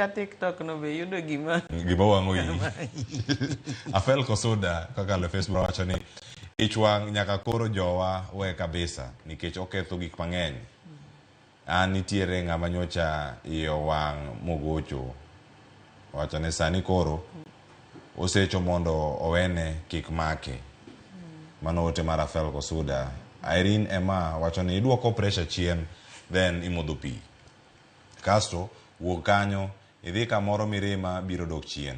Ka TikTok no be yudo gima Gima wang'o iyi. Afel Kosuda kokalo e Facebook wacho ni ich wang' nyaka koro jowa we kabisa nikech oketho gik mang'eny. An nitiere ng'ama nyocha iye owang' mogocho. Owacho ni sani koro osecho mondo owene kik make. Mano ote mar Afel Kosuda. Irene Emma wacho ni iduoko pressure chien then imodho pi. Kasto wuog kanyo idhi kamoro mirima biro dok chien.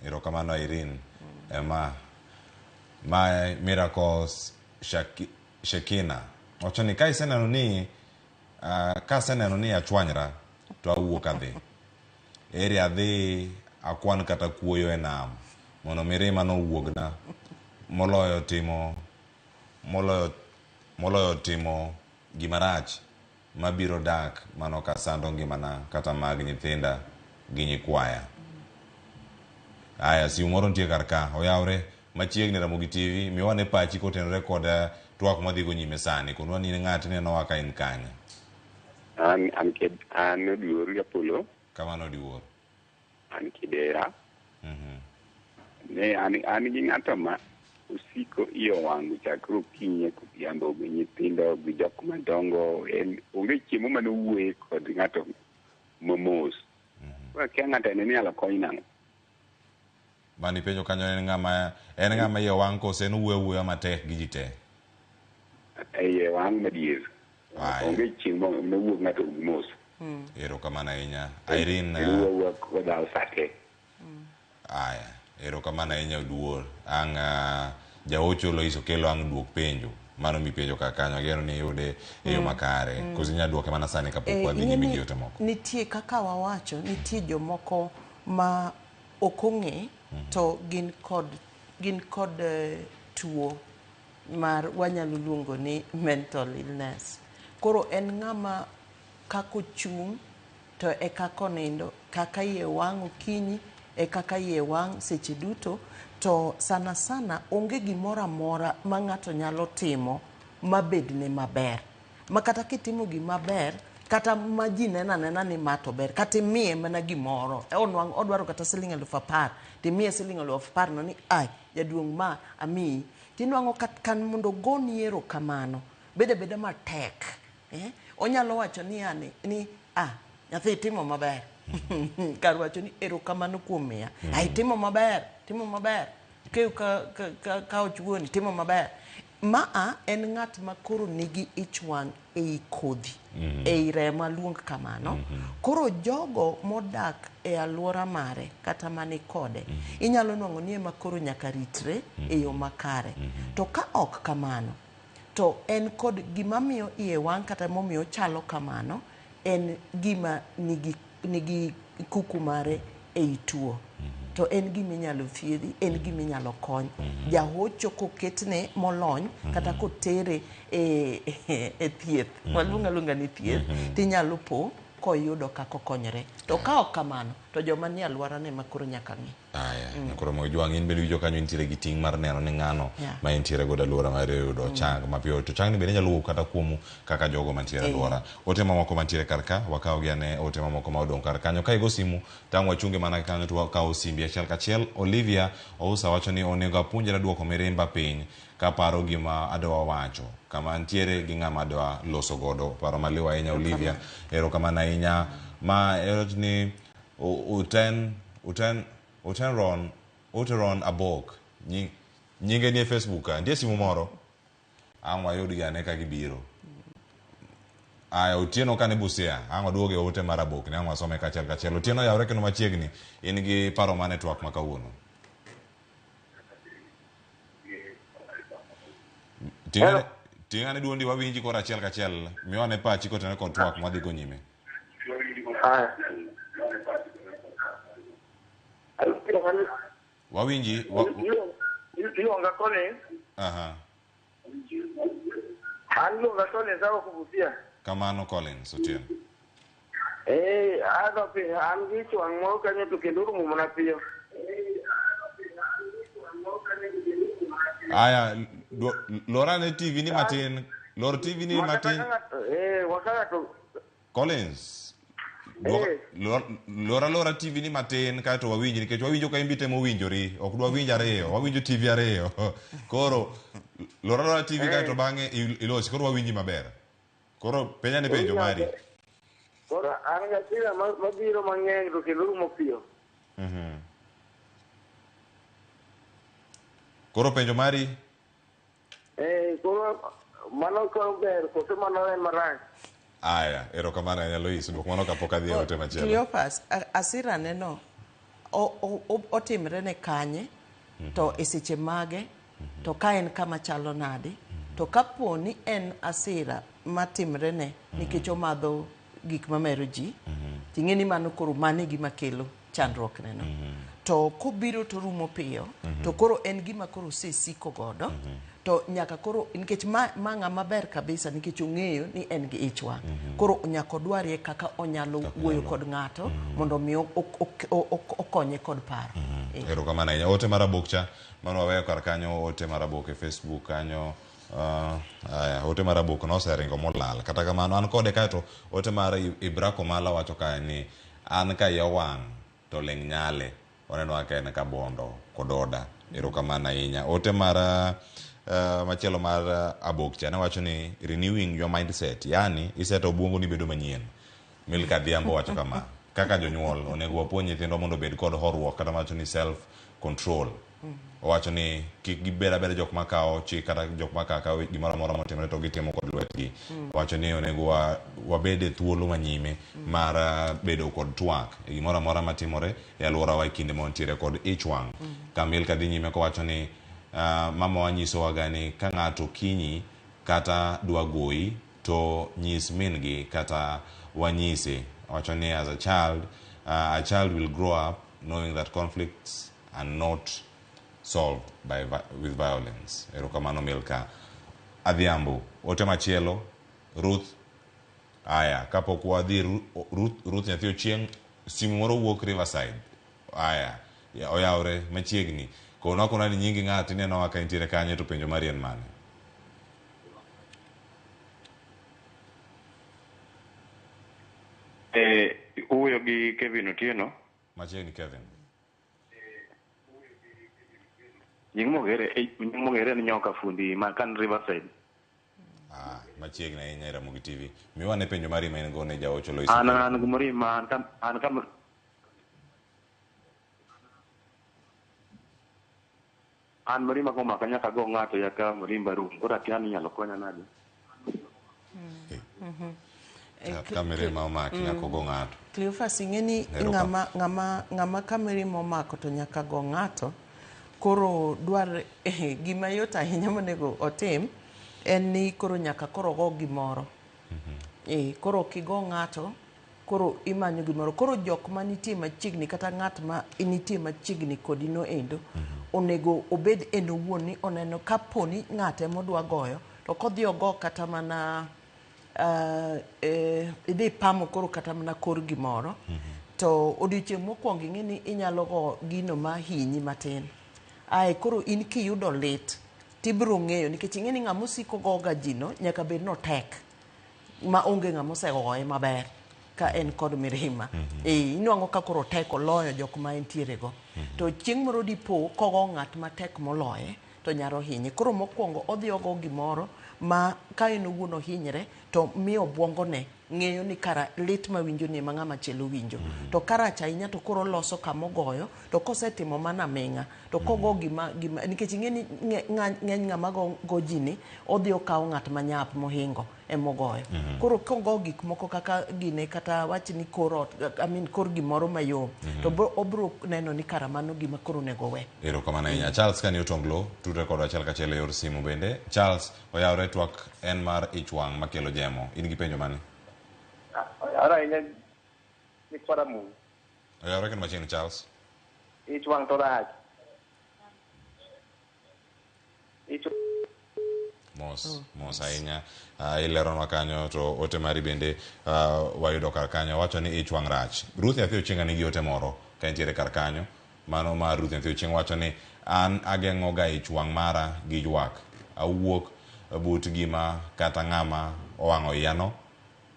Erokamano Irene Emma. My Miracles Shekina wacho ni ka iseneno ni ka aseneno ni achwanyra to awuok adhi. Eri adhi akwan kata kuoyo e nam mondo mirima no owuogna moloyo timo moloyo moloyo timo gima rach mabiro dak mano ka sando ngimana kata mag nyithinda gi nyikwaya. Aya, simu moro nitie kar ka, oyawre machiegni Ramogi TV, miwa ane pachi kotenore kod twak mwadhigo nyime sani. Konwa ni in ng'a tinenowa ka in kanye. An an ked an Odiwuor Japolo. Kamano Odiwuor. An Kidera. Ne an an gi ng'ato ma osiko iye owang' chakre okinyi nyaka odhiambo gi nyithindo gi jok madongo en onge chiemo mane owuoye kod ng'ato mamos. Koro akia ng'ato en inyalo kony nang'o? Mano ipenjo kanyo en ng'ama en ng'ama iye owang' kose en owuoyo awuoya matek gi ji te? Iye wang' madier. Aya. Onge chieng' mowuok ng'ato mos. Erokamano ahinya. Irene. En wuoyo awuoya kodhawo sa te. Aya, erokamano ahinya Oduor. Ang' jaocho Lois Okello ang' duok penjo. Mano mipenjo kar kanyo ageno ni iyude e yo makare. Koso inyalo duoke mana sani kapok Eh, wadhi ing'e nyime ni gi ote moko. nitie kaka wawacho nitie jomoko ma ok ong'e to gin kod gin kod eh, tuo mar wanyalo luongo ni mental illness. Koro en ng'ama kaka ochung' to e kaka onindo, kaka iye wang' okinyi e kaka iye wang' seche duto. To sana sana onge gimoro amora ma ng'ato nyalo timo mabedne maber. Ma kata kitimo gima ber, kata ma ji neno anena ni ma to ber, kata imiye mana gimoro, onwang' odwaro kata siling 10,000, timiye siling 10,000 no ni ai jaduong' ma amiyi. Tinwang'o kan mondo ogoni erokamano, bedo abeda matek. Eh? Onyalo wacho ni yani, ni ah, nyathi itimo maber. Kar wacho ni erokamano kuom miya. Ah, itimo maber, timo maber. Kew ka, ka, ka, ka ochuoni, timo maber. Maa en ng'at ma koro nigi ich wang' ei kodhi, ei remo aluong kamano. Koro jogo modak e alwora mare kata mani kode, inyalo nwang'o ni ema koro nyaka ritre e yo makare. To ka ok kamano, to en kod gima miyo iye wang' kata momiyo ochalo kamano en gima nigi, nigi kuku mare ei tuo. To en gima inyalo thiedhi, en gima inyalo kony. Jahocho koketne molony kata kotere e, e thieth, waluong aluonga ni thieth, tinyalo po koyudo kaka okonyore. To ka ok kamano, to joma nie alworane ema koro nyaka ng'i. Aya, mm. Koro Mojwang' in bende iwinjo kanyo intiere gi ting' mar neno ni ng'ano Yeah. ma intiere godo alwora mar yudo chang mapiyo. To changni bende nyalo wuok kata kuomu kaka jogo mantiere alwora. Ote mamoko mantiere kar ka, wakaw gi ane ote mamoko ma odong' kar kanyo. Ka igo simu, tang' wachunge mana kanyo to wakawo simbi achiel kachiel. Olivia Ousa wacho ni onego apuonjra duoko mirimba piny kaparo gima adwa wacho kama antiere gi ng'ama adwa loso godo. Paro maliw ahinya Olivia. Erokamano ahinya. Ma ni Uten, Uten, Utenron, Uteron Abok. Nyinge nie Facebook ka. Nitie simu moro? Ang' wayudgi ane ka gibiro. Aya, Otieno ka ni Busia. Ang' waduoge ote mar Abok ni. Ang' wasome kachiel kachiel. Otieno yawre kendo machiegni. In gi paro mane twak ma kawuono? Ting'ane duondi wawinji koro achiel kachiel. Miwa ane pachi kotenore kod twak mwadhi go nyime. Haya. Wawinji. Iluonga Collins. Aha. An iluonga Collins awuok Busia. Kamano Collins Otieno. Eh, adho piyo, an gi ich wang' moro kanyo to kendo orumo mana piyo. Aya, lor ane TV ni matin. Lor TV ni matin. Eh, wakaka to Collins. Lora lora TV ni matin kaeto wawinji nikech wawinjo ka in be itemo winjori. Ok dwa winj ariyo, wawinjo TV ariyo. Koro lora lora TV kaeto bang'e ilosi koro wawinji maber. Koro penja ni penjo mari. Koro an gi hasira mabiro mang'eny to kendo rumo piyo. Koro penjo mari? Koro mano ka ber koso mano en marach? Aya, erokamano ahinya Lois, dwok mano kapok adhi e ote machielo. Cleophas, asira neno otimre ne kanye, to e seche mage, to ka en kama chalo nade, to kapo ni en asira matimre ne nikech omadho gik mamero ji, ting'e ni mano koro mano e gima kelo chandruok neno. To kobiro to rumo piyo, to koro en gima koro osesiko godo, to nyaka koro nikech ma ng'ama ber kabisa nikech ong'eyo ni en gi ich wang'. Koro nyaka odwarie kaka onyalo wuoyo kod ng'ato mondo mi okonye kod paro. Erokamano ahinya. Ote mar abok cha mano waweyo kar kanyo, ote mar abok e Facebook kanyo. Aya, ote mar abok noseringo molal. Kata kamano an kode kaeto ote mar Ibra Komala wacho kae ni an ka iya owang' to ling' nyale. Oneno kaka en kabondo kod oda. Erokamano ahinya. Ote mar machielo mar abok cha ne wacho ni renewing your mindset. Yani iseto obwongo ni bedo manyien. Milka Adhiambo wacho kama. Kaka jonyuol onego wapuonj nyithindwa mondo obed kod horuok kata wacho ni self control. Owacho ni kik gibed abeda jok makawo chik kata jok makawo gimoro amora motimore to gitimo kod lwetgi. Owacho ni onego wabed e thuolo manyime mar bedo kod twak e gimoro amora matimore e alworawa e kinde ma wantiere kod ich wang'. Ka Milka dhi nyime kowacho ni mama wa nyisowaga ni ka ng'ato kinyi kata dwa goyi to nyis min gi kata wanyise. Owacho ni as a child will grow up knowing that conflicts are not solved with violence. Erokamano Milka Adhiambo. Ote machielo Ruth. Aya, kapok wadhi Ruth nyathi Ochieng', simu moro wuok Riverside. Aya, oyawre machiegni. Kono akona ni nyingi ng'ato ineno ka intiere kanyo to penjo mari en mane? Uwuoyo gi Kevin Otieno. Machiegni Kevin. Nying mong'ere en Nyoka Fundi ma kan Riverside. Machiegni ahinya e Ramogi TV. Miwa ne penjo mari ma in go ne jaocho Lois. An gi mirima, an ka an mirima komaka nyaka go ng'ato yaka mirimba rum. Koro akia ni inyalo konya nade. Ka mirima omaki nyaka ogo ng'ato. Cleophas, ing'e ni ng'ama ka mirima omako to nyaka go ng'ato. Koro dwar gima yot ahinya monego otim en ni koro nyaka koro go gimoro. Koro kigo ng'ato koro imanyo gimoro. Koro jok manitie machiegni kata ng'at ma nitie machiegni kodi no endo onego obed en owuon ni oneno kapo ni ng'ate modwa goyo to kodhi ogo kata mana idhi pamo koro kata mana kor gimoro to odiochieng' mokwongo ing'e ni inyalo go gino ma hinyi matin. Ae koro in kiyudo lit tibiro ng'eyo nikech ing'e ni ng'ama osiko goga ji no nyaka bed notek ma onge ng'ama osegoye maber ka en kod mirima. Inwang'o ka koro tek oloyo jok ma entiere go. To chieng' moro dipo kogo ng'at matek moloye to nyalo hinye. Koro mokwongo odhi ogo gimoro ma ka en owuon ohinyre to miyo obwongone ng'eyo ni kara lit mawinjo ni ema ng'ama chielo winjo. To karach ahinya to koro oloso kama ogoyo to kosetimo mana aming'a to kogo gima nikech ing'e ni ng'eny ng'ama go ji ni odhi okawo ng'at manyap mohingo emogoyo. Koro kogo gik moko kaka gine kata wach ni kor ot, I mean kor gimoro mayom to obro neno ni kara mano gima koro onego we. Erokamano ahinya. Charles kani Otonglo tudre kodwa achiel kachiel e yor simu bende. Charles, oyawre twak en mar ich wang' makelo jemo. In gi penjo mane? Oyawre ahinya nyikwa Ramogi. Oyawre kendo machiegni Charles. Ich wang' to rach. Mos ahinya. Ileronwa kanyo to ote mari bende wayudo kar kanyo. Wacho ni ich wang' rach. Ruth nyathi Ochieng' nigi ote moro ka entiere kar kanyo. Mano mar Ruth nyathi Ochieng' wacho ni an ageng'o ga ich wang' mara gi ywak. Awuok but gima kata ng'ama owang'o iya no.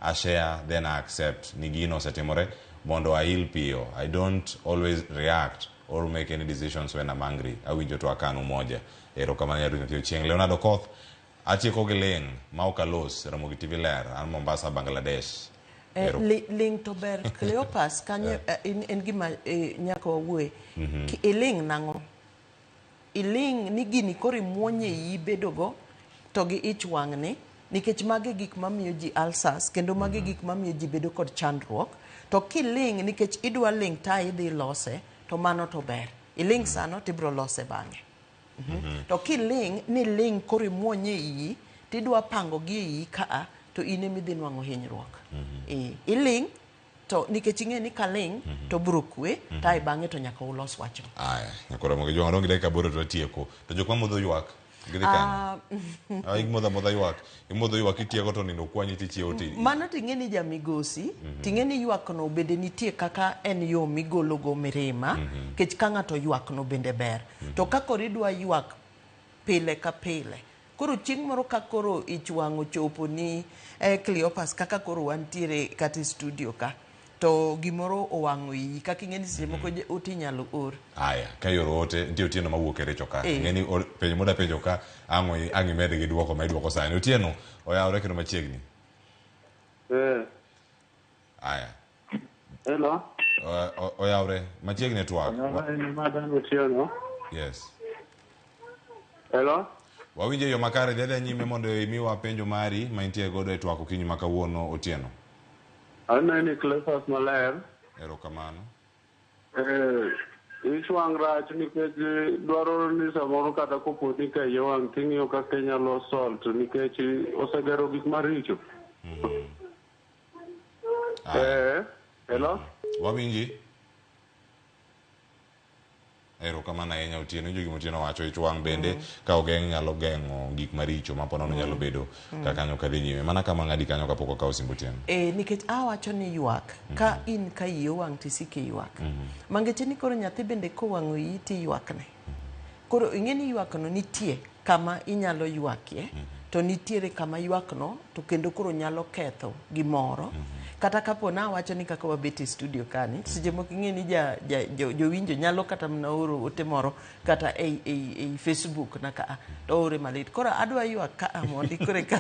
A share then I accept ni gino osetimore mondo a heal piyo. I don't always react or make any decisions when I'm angry. Awinjo to akanu moja. Erokamano Nyaruoth Nyathi Ochieng. Leonardo Koth, atieko gi ling' ma ok alos, Ramogi TV ler, an Mombasa, Bangladesh. Eh, Ero. ling to ber Cleopas kanyo en, en gima nyaka wawuoye. Iling' nang'o? Iling' ni gini koro imuonye iyi bedogo to gi ich wang'ni nikech magi e gik mamiyo ji ulcers kendo magi e gik mamiyo ji bedo kod chandruok. To kiling' nikech idwa ling' ta idhi lose to mano to ber. Iling' sano tibiro lose bang'e. To kiling' ni ling' koro imuonye iyi tidwa pango gi e iyi kaa to in ema idhi nwang'o hinyruok. Iling' to nikech ing'e ni kaling' to biro kwe to bang'e to nyaka ulos wachno. Aya, nyakoro Ramogi Jwang' adong' gi dakika 8 to atieko. To jok mamodho ywak gidhi kanye? Imodho amodha ywak. Imodho ywak itieko to nindo kwanyi tichiewo ti. Mano ting'e ni jamigosi, ting'e ni ywakno bende nitie kaka en yo migologo mirima, nikech ka ng'ato ywakno bende ber. To ka koro idwa ywak pile ka pile, koro chieng' moro ka koro ich wang' ochopo ni Cleopas kaka koro wantiere kata e studio ka, to gimoro owang'o iyi kaka ing'e ni seche moko ote inyalo or. Aya, ka ioro ote, nitie Otieno mawuok Kericho ka. Eh. Ing'e ni penjo moda penjo ka, ang' imed gi duoko ma iduoko sani. Otieno, oyawore kendo machiegni. Aya. Hello. Oyawre, machiegni e twak. Otieno. Yes. Hello. Wawinjo e yo makare, dhi adhiya nyime mondo imiwa penjo mari ma intie godo e twak okinyi ma kawuono Otieno. Aneni Cleophas maler. Erokamano. Ich wang' rach nikech dwaro ni samoro kata kopo ni ka iye wang' ting'iyo kaka inyalo salt nikech osegero gik maricho. Hello? Wawinji. Erokamano ahinya Otieno. Iwinjo gima Otieno wacho, ich wang' bende ka ogeng' nyalo geng'o gik maricho ma ponono nyalo bedo ka kanyo kadhi nyime. Mana kama ng'adi kanyo kapok okawo simb Otieno. Nikech awacho ni ywak, ka in ka iyi owang' tisiko iywak. Mangeche ni koro nyathi bende kowang'o iyi tiywakne. Koro ing'e ni ywakno nitie kama inyalo ywakie, to nitiere kama ywakno to kendo koro nyalo ketho gimoro. Kata kapo na awacho ni kaka wabet e studio kani, seche moko ing'e ni jowinjo nyalo kata mana oro ote moro kata ei Facebook na ka to ore malit. Koro adwa ywak ka mondi koro eka.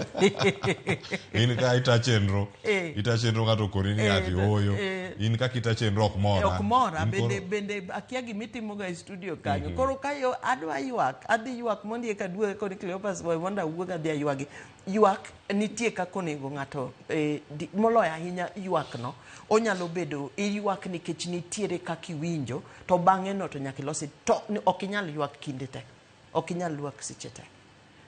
In ka ita chenro, ita chenro ng'ato okoni ni ati ooyo. In kaka ita chenro ok mora. Ok mora, bende akia gimitimoga e studio kanyo. Koro ka yo adwa ywak, adhi ywak mondi eka aduoge koni Cleophas boy mondo awuog adhi aywagi. Ywak nitie kaka onego ng'ato moloyo ahinya ywakno onyalo bedo iywak nikech nitiere kaka iwinjo to bang'e no to nyaka ilosi to ok inyal ywak kinde te, ok inyal ywak seche te.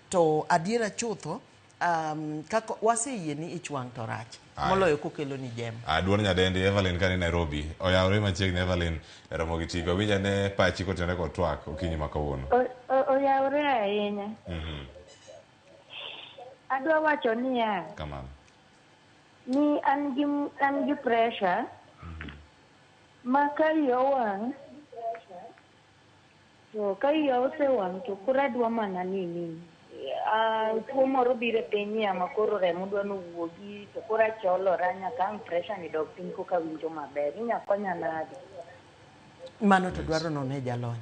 To adiera chutho kaka waseyie ni ich wang' to rach moloyo kokelo ni jem. Duond nyadendi Evelyn kani Nairobi oyawre machiegni Evelyn e Ramogi TV. Awinj ane pachi kotenore kod twak okinyi ma kawuono. Oyawre ahinya. Adwa wacho niya. Kamano. Ni an gi pressure ma ka iya owang' to ka iya osewang' to koro adwa mana nini. Tuo moro biro e piny ya ma koro remo dwa nowuogi to koro acholora nyaka ang' pressure ni dog piny koka awinjo maber. Inya konya nade? Mano to dwaro none jalony.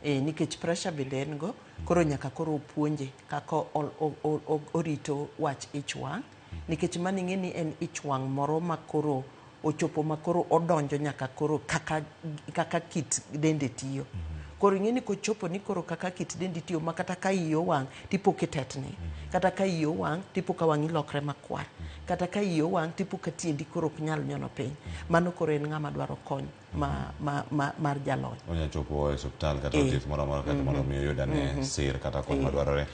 Nikech pressure bende en go, koro nyaka koro opuonje kaka orito wach ich wang', nikech mano ing'e ni en ich wang' moro ma koro ochopo ma koro odonjo nyaka koro kaka kit dende tiyo. Koro ing'e ni kochopo ni koro kaka kit dendi tiyo ma kata ka iyi owang' tipo kitetni, kata ka iyi owang' tipo ka wang'i lokre makwar, kata ka iyi owang' tipo ka tiendi koro ok nyal nyono piny. Mano koro en ng'ama dwaro kony mar jalony. Onya chopo e osiptal kata thieth moro amora kata mondo mi oyud ane sir kata kony madwarore.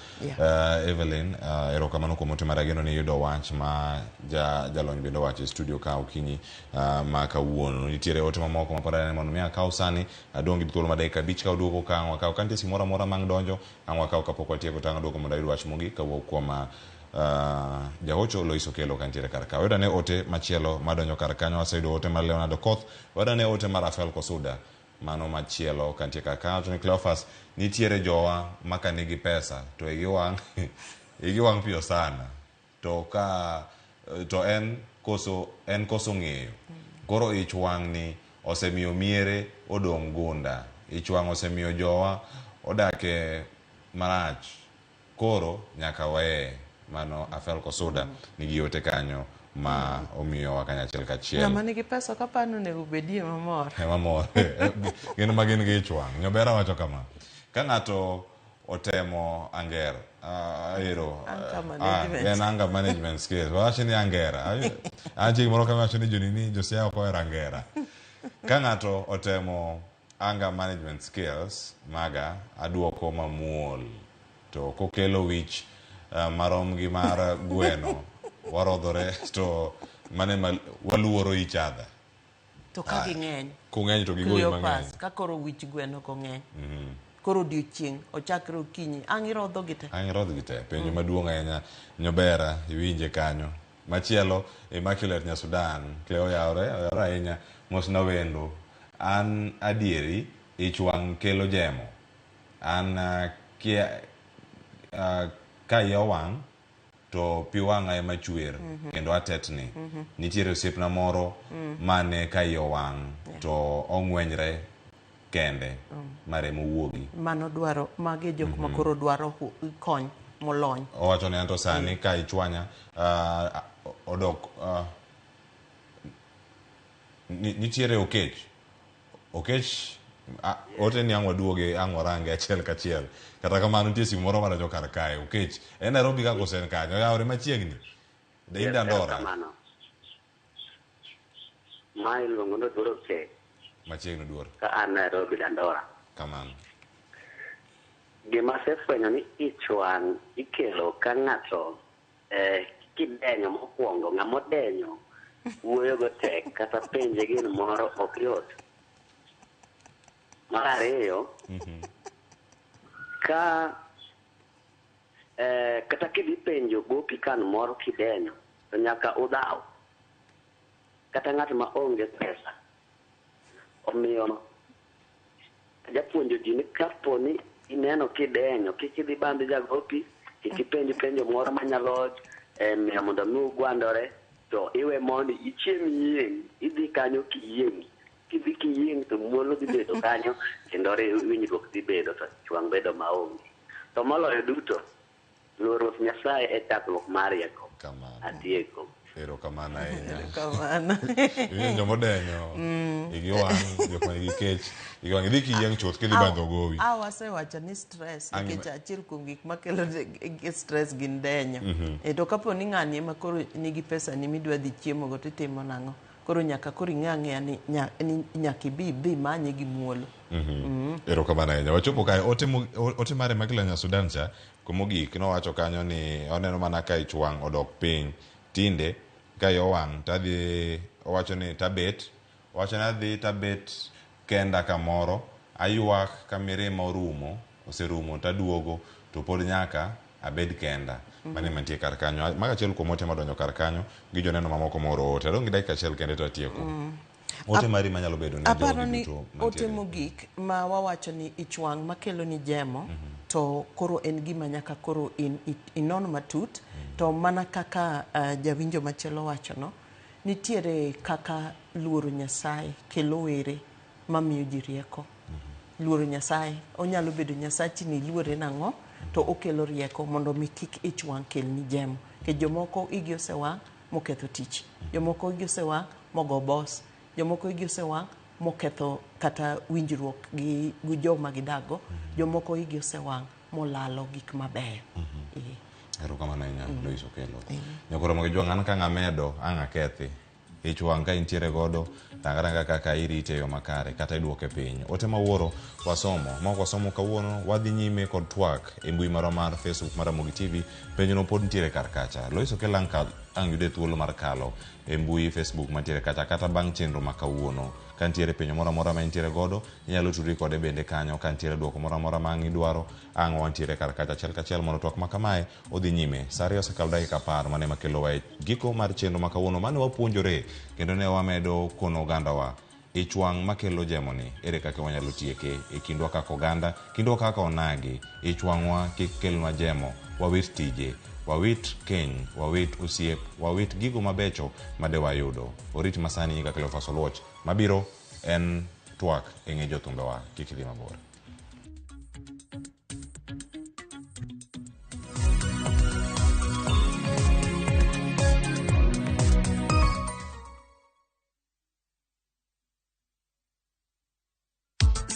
Evelyn, erokamano kuom ote mar ageno ni iyudo wach ma jalony bende owacho e studio ka okinyi ma kawuono. Nitiere ote mamoko ma pod aneno mondo mi akaw sani, adong' gi thuolo mar dakika 5 ka oduogo ka ang' wakaw. Ka nitie simu moro amora mang' donjo, ang' wakaw kapok watieko to ang' aduogo mondo ayud wach mogik kawuok kuom Jahocho Lois Okelo ka nitiere kar ka. Wayudo ane ote machielo madonjo kar kanyo. Waseyudo ote mar Leonardo Koth, wayudo ane ote mar Rafael Kosuda, mano machielo ka nitie kar kanyo. To ni Cleophas, nitiere jowa ma ka nigi pesa to igi wang' piyo sana, to ka to en koso en koso ng'eyo. Koro ich wang' ni osemiyo miere odong' gunda. Ich wang' osemiyo jowa odak e marach. Koro nyaka weye. Mano Afel Kosuda nigi ote kanyo ma omiyowa kanyachiel kachiel. Ng'ama nigi pesa ok apar ni onego bedie mamor. Ema mor. Gin ma gin gi ich wang'. Nyobera wacho kama. Ka ng'ato otemo anger, ero, Anger management. en anger management skills. Wawacho ni angera. An chieng' moro kawacho ni jonini josiaya ok ohero angera. Ka ng'ato otemo anger management skills maga, aduoko mamuol. To kokelo wich marom gi mar gweno, warodhore to mane ma waluoro each other. To ka ging'eny. Kung'eny to gigoyi mang'eny. Cleopas, ka koro wich gweno ok ong'eny. Koro odiochieng' ochakre okinyi, ang' irodho gi te. Ang' irodh gi te. Penjo maduong' ahinya Nyobera, iwinje kanyo. Machielo, Immaculate nya Sudan, Cleo oyawore, oyawore ahinya. Mosna wendo. An adieri, ich wang' kelo jemo. An ka iya owang' to pi wang'a ema chwer kendo atetni. Nitiere osiepna moro mane ka iye owang' to ong'wenyre kende ma remo wuogi. Mano dwaro, magi e jok ma koro dwaro kony molony. Owacho ni anto sani ka ichwanya odok nitiere Okech. Okech ote ni ang' waduoge ang' warange achiel kachiel. Kata kamano nitie simu moro madonjo kar kae. Okech en Nairobi ka koso en kanyo? Oyawore machiegni. De in Dandora. Erokamano. Ma iluongo ni Oduor Okech Machiegni Oduor. ka an Nairobi Dandora. Kamano. Gima asefwenyo ni ich wang' ikelo ka ng'ato kidenyo mokwongo, ng'ama odenyo wuoyo go tek kata penje gin moro ok yot. Mar ariyo, ka kata kidhi penjo gopi kan moro kidenyo to nyaka udhaw. Kata ng'at ma onge pesa. Omiyo japuonjo ji ni kapo ni ineno kidenyo, kik idhi bambi jagopi, kik ipenj penjo moro manyalo miyo mondo mi ugwandore, to iwe mondo ichiem yieng', idhi kanyo kiyieng'. Kidhi kiyieng' to muolo dhi bedo kanyo, kendo winjruok dhi bedo, to ich wang' bedo maonge. To moloyo duto, luoro Ruoth Nyasaye e chakruok mar rieko. Kamano. Atieko. Erokamano ahinya. Erokamano. Iwinjo joma odenyo, igi wang', jok ma nigi kech, igi wang' idhi kiyieng' chuth kidhi bandho gowi. A wasewacho ni stress Ang' nikech achiel kuom gik makelo stress gin denyo. To kapo ni ng'ani ema koro nigi pesa ni midwa dhi chiemo go titimo nang'o? Koro nyaka koro ing'e ang'eya ni nyaka ibi idhi imanye gi muolo. Erokamano ahinya. Wachopo kae ote mare Makila nya Sudan cha kumogik nowacho kanyo ni oneno mana ka ich wang' odok piny. Tinde ka iye owang' tadhi owacho ni tabet, owacho ni adhi tabet kenda kamoro, aywak ka mirima orumo, oserumo taduogo to pod nyaka abed kenda. Mano ema nitie kar kanyo. Mago achiel kuom ote madonjo kar kanyo gi joneno mamoko moro ote. Adong' gi dakika achiel kende to atieko. Ote mari manyalo bedo ne Aparo jogi ni duto ote mantiere. mogik ma wawacho ni ich wang' makelo ni jemo to koro en gima nyaka koro inon matut. To mana kaka jawinjo machielo wachono, nitiere kaka luoro Nyasaye kelo were mamiyo ji rieko. Luoro Nyasaye, onyalo bedo Nyasachi ni iluore nang'o, to okelo rieko mondo mi kik ich wang' kelni jemo. Nikech jomoko igi osewang' moketho tich, jomoko igi osewang' mogo boss, jomoko igi osewang' moketho kata winjruok gi joma gidago, jomoko igi osewang' molalo gik mabeyo. Erokamano ahinya Lois Okello. Nyakoro Ramogi Jwang' an ka ng'amedo ang' akethi. Ich wang' ka intiere godo, rang aranga kaka irite e yo makare kata iduoke piny. Ote mawuoro wasomo, ma ok wasomo kawuono, wadhi nyime kod twak e mbui marwa mar Facebook mar Ramogi TV. Penjono pod nitiere kar kacha. Lois Okello ang' yude thuolo mar kalo e mbui Facebook mantiere kacha kata bang' chenro ma kawuono. Ka nitiere penjo moro amora ma intiere godo, inyalo tudri kode bende kanyo. Ka nitiere duoko moro amora ma ang' idwaro, ang' wantiere kar kacha achiel kachiel mondo twak ma kamae odhi nyime. Sa ariyo osekalo dakika 10 mane makelowa e giko mar chenro ma kawuono mane wapuonjore kendo ne wamedo kono ogandawa Ich wang' makelo jemoni, ere kaka wanyalo tieke e kindwa kaka oganda, kindwa kaka onagi? Ich wang'wa kik kelnwa jemo, wawit tije, wawit keny, wawit osiep, wawit gigo mabecho made wayudo. Orit masani nyinga Cleophas Oluoch. Mabiro en twak e ng'e jothumbewa. Kik idhi mabor.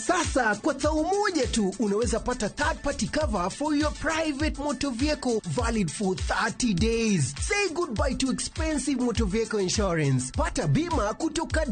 Sasa kwa thao moja tu unaweza pata third party cover for your private motor vehicle valid for 30 days. Say goodbye to expensive motor vehicle insurance. Pata bima kutoka